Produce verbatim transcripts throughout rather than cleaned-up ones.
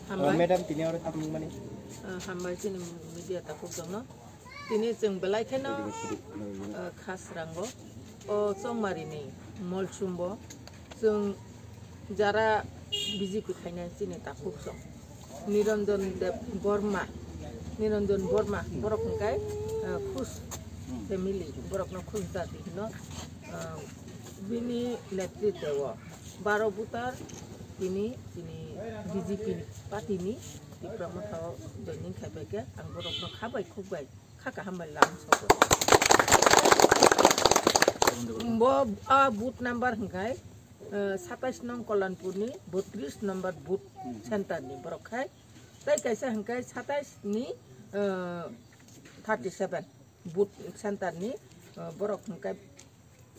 Hambai. Ah, madam, tini oro tapung mani. Ah, hambai chini media takhuk jongno. Tini chwng belai kheno, ah, khasrango. O Chongmarini molsumbo chwng jara B J P khainai chini takhuk jong. Niranjan Deb Borma, Niranjan Borma, borok hwnkhe, ah, Khush family, borokno Khush jati hino, ah, bini netritwo baro voter tini, tini B J P ni party ni Tipra Motha o joining khaibaikhe ang borokno kha bai khuk bai kha kaham bai lam sogo. Bo, ah, booth number hwnkhe, ah, satais nong Kollanpur ni botris number booth center ni borok khai. Tai kaisa hwnkhe satais ni, ah, thirty seven booth center ni, ah, borok hwnkhe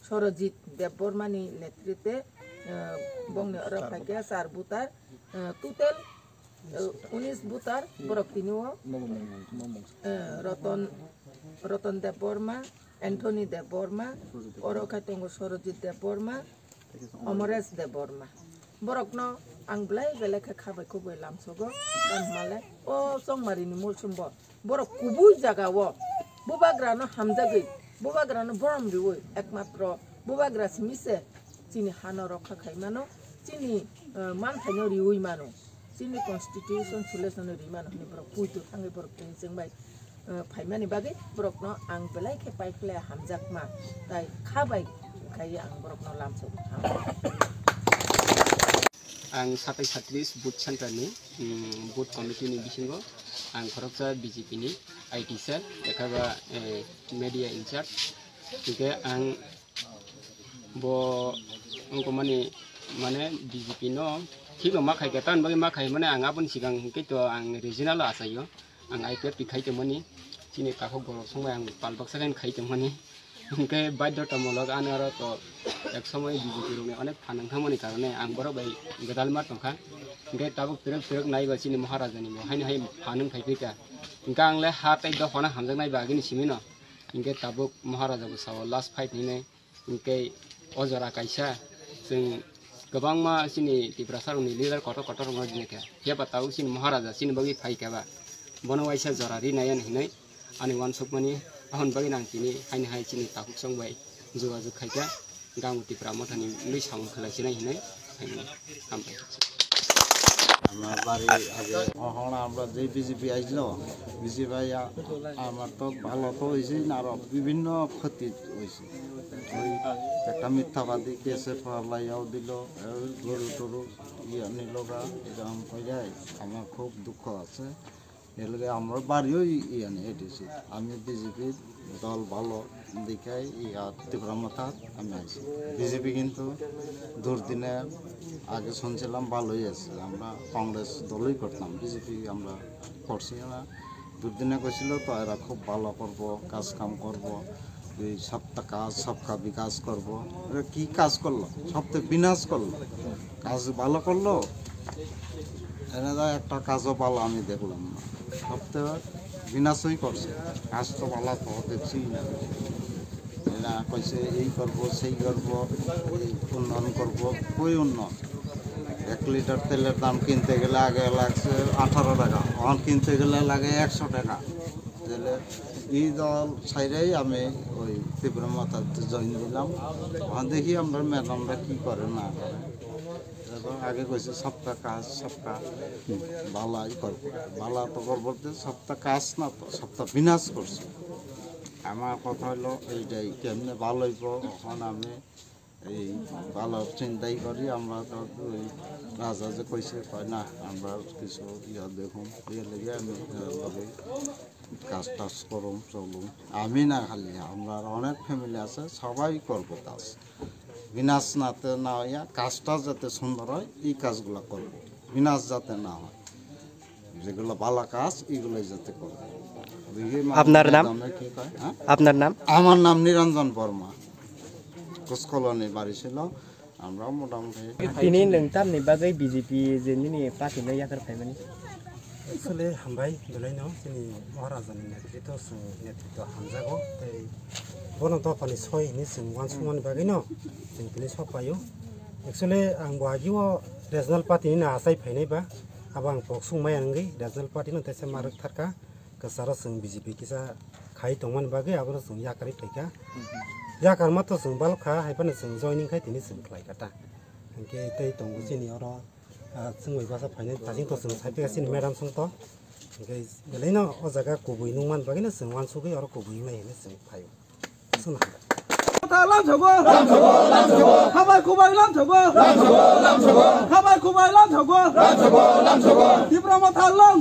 Sorojit Debbarma ni netritwe, ah, bongni oro phaikhe char voter, ah, total, ah, unis voter borok tini o, ah, Roton, Roton Debbarma, Anthony Debbarma, oro khai tongo Sorojit Debbarma, Amaresh Debbarma. Borokno ang belai belai khe kha bai khuk bai lamsogo, tamo hwnmale o Chongmarini molsumbo borok kubui jagao bubagrano hamjagwi, bubagrano borom riui, ekmatro bubagra simi se chini hano rokha khai mano, chini, eh, manthaino riui mano. Chini constitution solution rimano hwnwi borok puitu thangwi borok tini chwng bai, eh, phaimani bagwi borokno ang belai khe paikhle hamjakma tai kha bai khai ang borokno lamsogo. Ang satai satris booth center ni, mm, booth committee ni bisingo ang khoroksa B J P ni I T cell, ekhaba, eh, media in charge. Hingke ang Bo wngkha mani, mane, B J P no thikno ma khai kha, tamni bagwi ma khai mani ang aboni sigang hwnkhe to ang regional o achaio, ang I P F T khai tongmani, chini takhuk borok songbai ang pal baksa khe khai tongmani, hwnkhe baidhotamulok ani oro to ek somoi B J P rokni onek phan wngthangmani karone ang borok bai gwdalma tongkha, hwnkhe tabuk twrwk twrwk naiba chini Maharaja ni bo haino hai phan wng phai phika, hwnkhe ang le ha tei dophano hamjaknai ba agini simino, hwnkhe tabuk Maharaja bo sao last fight hinwi. Hingke o jora kaisa chwng kwbangma chini Tiprasa rokni leader kotor kotor rokno rwkha. Phiya ba tabuk chini Maharaja chini bagwi phai kha ba. Bono waisa jora rinai hinwi ani uansukmani, aboni bagwi ang tini haini hai chini takhuk song bai jogajog khai kha. Gango Tipra Mothani mui samung khlai sinai hinwi phaimani. Hambai. আমার বাড়ি আগে, এখন আমরা যে বিজেপি আইছিল, বিজেপি আইয়া আমার তো ভালো তো হয়েছে না, আরো বিভিন্ন ক্ষতি হয়েছে। ওই একটা মিথ্যাবাদী কেসে ফালাইয়াও দিল, ওই গরু টরু ইয়ে নিল গা, এরকম হয়ে যায়। আমার খুব দুঃখ আছে। এর লগে আমরা বাড়িও ইয়ানি এডিসি। আমি বিজেপির দল ভালো দেখাই ইয়া ত্রিপুরা মাথাত আমি আইছি। বিজেপি কিন্তু দুর্দিনে আগে শুনছিলাম ভালোই আছে, আমরা কংগ্রেস দলই করতাম, বিজেপি আমরা করছি না। দুর্দিনে কইছিল তো এরা খুব ভালো করব, কাজ কাম করব, এই সবকা কাজ সবকা বিকাশ করব। এরা কি কাজ করলো? সব তো বিনাশ করলো। কাজ ভালো করলো, এরা তো একটা কাজও ভালো আমি দেখলাম না। সব তো বিনাশই করছে, কাজ তো ভালো তো দেখছি না। এরা কইছে এই করব, সেই করব, এই উন্নয়ন করব, কই উন্নয়ন? এক লিটার তেলের দাম কিনতে গেলে আগে লাগছে আঠারো টাকা, এখন কিনতে গেলে লাগে একশো টাকা। তাহলে এই দল ছাইরাই আমি ওই ত্রিপুরা মাথাতে জয়েন দিলাম। এখন দেখি আমরা ম্যাডামরা কি করে না করে। এবং আগে কইছে সবকা কাজ সবকা ভালাই করব, ভালা তো করব, সবটা কাজ না তো, সবটা বিনাশ করছে। আমার কথা হলো এইটাই, কেমনে ভালো হইব? এখন আমি এই ভালো চিন্তাই করি। আমরা তো ওই রাজা যে কইছে, কয় না, আমরা কিছু ইয়া দেখুন, ইয়ে লেগে আমি, আহ, লগে কাজ টাজ করুম, চলুম। আমি না খালি, আমরা আর অনেক ফ্যামিলি আছে, সবাই করবো কাজ। বিনাশ নাতে না হইয়া কাজটা যাতে সুন্দর হয়, এই কাজগুলা করবো, বিনাশ যাতে না হয়। যেগুলো ভালো কাজ, এগুলোই যাতে করবো। দেখি মা-, আপনার নাম? ম্যাডামে কি কয়, হ্যাঁ? আপনার নাম? আমার নাম নিরঞ্জন বর্মা। কুসকলনি বাড়ি ছিল। আমরা মোটামুটি tini nwng tamni bagwi B J P je nini party no yakar phaimani? Actually, hambai, belai no, chini Maharaja ni netritwo, chwng netritwo hamjago, tei bono dophani soi hinwi chwng uansukmani bagwi no, chwng tini sok paio. Actually, ang bo agio regional party ni no achai phainai ba, Abo ang kok sung maya wngwi regional party no teisa ma rwk thar kha. Kwcharo chwng B J P kisa khai tongmani bagwi abono chwng yakarwi phai kha. Yakar ma to chwng balok kha, hai phano chwng joining khai tini chwng khlai kha ta. Hwnkhe tei tongo chini oro, ah, chwng bai basa phainai, taching to chwng sai phai kha chini madam song to. Hwnkhe belaino o jaga kubui nung man bagwino chwng uansugwi oro kubui wngnai hinwi chwng phaio. Chwng hambai. Lamsogo! Lamsogo! Habai kubai lamsogo! Lamsogo! Lamsogo! Habai kubai lamsogo! Lamsogo! Lamsogo! Tipra Motha lam-